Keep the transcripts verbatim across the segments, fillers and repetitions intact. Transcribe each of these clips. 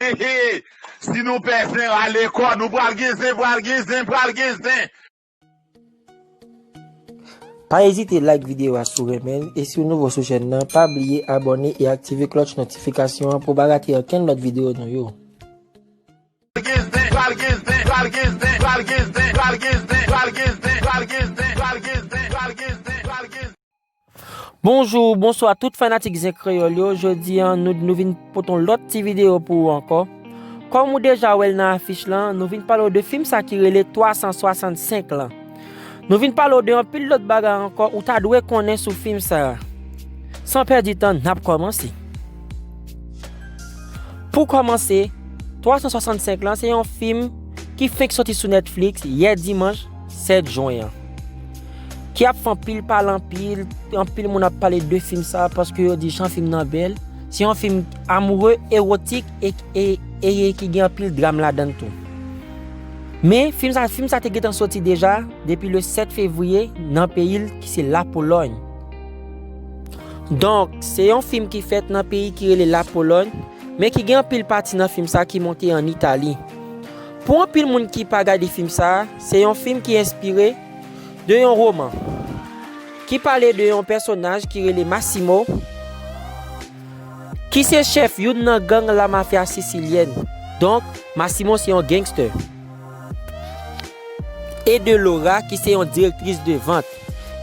Hehe, si nou pè zen, rale kò nou, pral gen zen, pral gen zen, pral gen zen. Pa ezite like videyo a si w renmen l, e si w nouvo sou chèn nan, pa bliye abòne e aktive klòch notifikasyon an pou w pa rate okenn lòt videyo nou yo. Bonjou, bonswa tout fanatik Zen Kreyòl yo. Jodi a, nou, nou vin pote yon lòt ti videyo pou ou ankò. Kòm ou deja wè l nan afich lan, nou vin pale w de fim sa ki rele twa san swasannsenk lan. Nou vin pale w de anpil lòt bagay ankò ou ta dwe konnen sou fim sa a. San pèdi tan, n ap kòmanse. Pou kòmanse, twa san swasannsenk lan se yon fim ki fenk soti sou Netflix yè dimanch sèt jen an. Ki ap fè anpil pale, anpil, anpil moun ap pale de fim sa a paske yo di jan fim nan bèl. Se yon fim amoure, ewotik e, e, e ki gen anpil dram ladan l tou. Men, fim sa, fim sa te gentan soti deja depi le sèt fevriye nan peyi l ki se Lapolòny. Donk, se yon fim ki fèt nan peyi ki rele Lapolòny, men ki gen anpil pati nan fim sa ki monte ann Itali. Pou anpil moun ki pa gade fim sa, se yon fim ki enspire de yon woman ki pale de yon pèsonaj ki rele Massimo, ki se chèf youn nan gang lamafya sisilyèn. Donk, Massimo se yon gangster. E de Laura, ki se yon direktris de vant.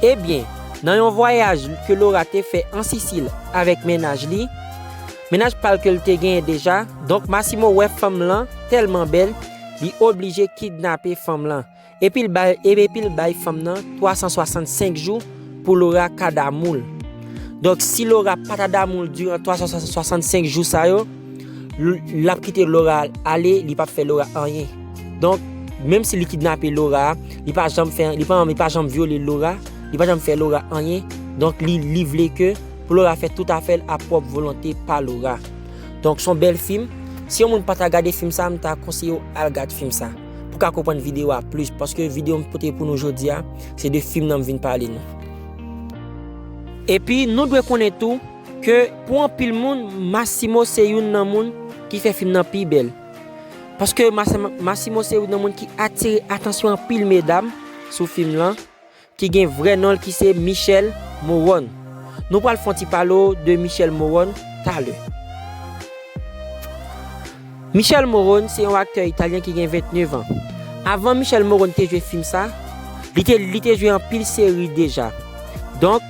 Ebyen, nan yon vwayaj ke Laura te fè an Sisil avèk mennaj li, mennaj pa l ke l te genyen deja, donk Massimo wè fanm lan tèlman bèl, li oblije kidnape fanm lan. Epi l bay, epi l bay fanm nan twa san swasannsenk jou pou Laura ka damou l. Donk, si Laura pa ta damou l diran twa san swasannsenk jou sa yo, l, l ap kite Laura ale, li p ap fè Laura anyen. Donk, menm si li kidnape Laura, li pa janm fè, li pa, li pa janm vyole Laura, li pa janm fè Laura anyen. Donk, li, li vle ke pou Laura fè tout afè l a pwòp volonte pa Laura. Donk, se yon bèl fim. Si yon moun pa ta gade fim sa, m ta konseye w al gad fim sa. Pou ka konprann videyo a plis, paske videyo m pote pou nou jodi a, se de fim nan m vin pale nou. Epi, nou dwe konnen tou ke pou anpil moun, Massimo se youn nan moun ki fè fim nan pi bèl. Paske Mas-, Massimo se youn nan moun ki atire atansyon anpil medam sou fim lan, ki gen vrè non l ki se Michel Morone. Nou pral fè yon ti pale w de Michel Morone talè. Michel Morone se yon aktè italyen ki gen vennnev an. Avan Michel Morone te jwe fim sa, li te, li te jwe anpil seri deja. Donk,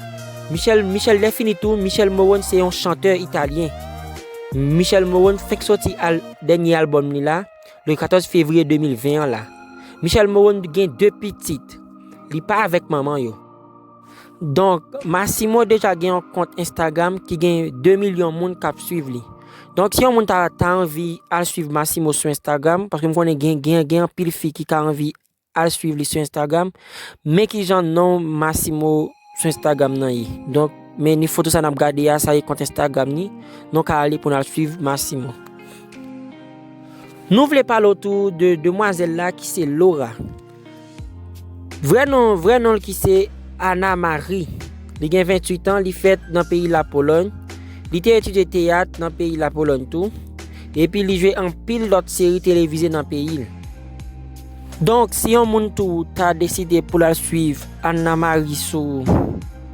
Michel, Michel lè fini tou, Michel Morone se yon chantè italyen. Michel Morone fenk soti al, dènye albòm li la, le katòz fevriye de mil ven an la. Michel Morone gen de pitit. Li pa avèk manman yo. Donk, Massimo deja gen yon kont Instagram ki gen de milyon moun k ap swiv li. Donk, si yon moun ta, ta anvi al swiv Massimo sou Instagram, paske m konnen gen, gen, gen anpil fi ki ka anvi al swiv li sou Instagram, men kijan non Massimo sou Instagram nan ye. Donk, men ni foto sa n ap gade a, sa ye kont Instagram ni, nou ka ale pou n al swiv Massimo. Nou vle pale w tou de demwazèl la ki se Laura. Vrè non, vrè non l ki se Anna Marie. Li gen venntuit an, li fèt nan peyi Lapolòny. Li te etidye teyat nan peyi Lapolòny tou. Epi li jwe anpil lòt seri televize nan peyi l. Donk, si yon moun tou ta deside pou l al swiv Anna Marie sou,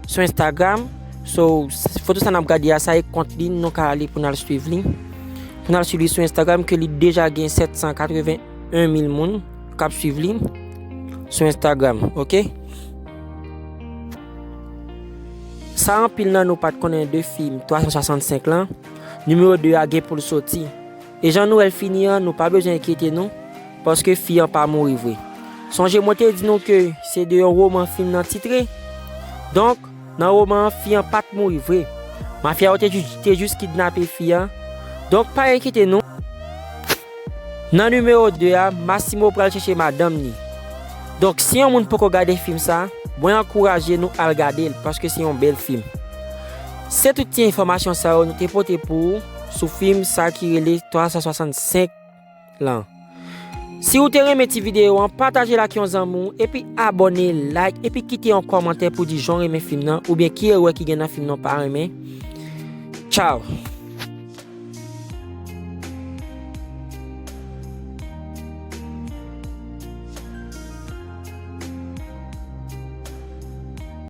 sou Instagram, so, foto sa n ap gade a, sa e kont li, nou ka ale pou n al swiv li. Pou n al swiv li sou Instagram, ke li deja gen sèt san katreven en mil moun k ap swiv li sou Instagram, oke? Sa anpil nan nou pa t konnen de fim twa san swasannsenk lan, nimewo de a gen pou l soti. E jan nou wè l fini an, nou pa bezwen enkyete nou, paske fi an pa mouri vre. Sonje mwen te di nou ke se de yon woman fim nan titre. Donk, nan woman an, fi an pa t mouri vre. Mafya yo te ju-, te jis kidnape fi an. Donk, pa enkyete nou. Nan nimewo de a, Massimo pral chèche madanm ni. Donk, si yon moun poko gade fim sa, mwen ankouraje nou al gade l, paske se yon bèl fim. Se tout ti enfòmasyon sa yo nou te pote pou ou sou fim sa ki rele twa san swasannsenk lan. Si ou te renmen ti videyo an, pataje l ak yon zanmi w, epi abòne, like, epi kite yon kòmantè pou di jan w renmen fim nan, oubyen ki erè ki gen nan fim nan w pa renmen. Tchaw!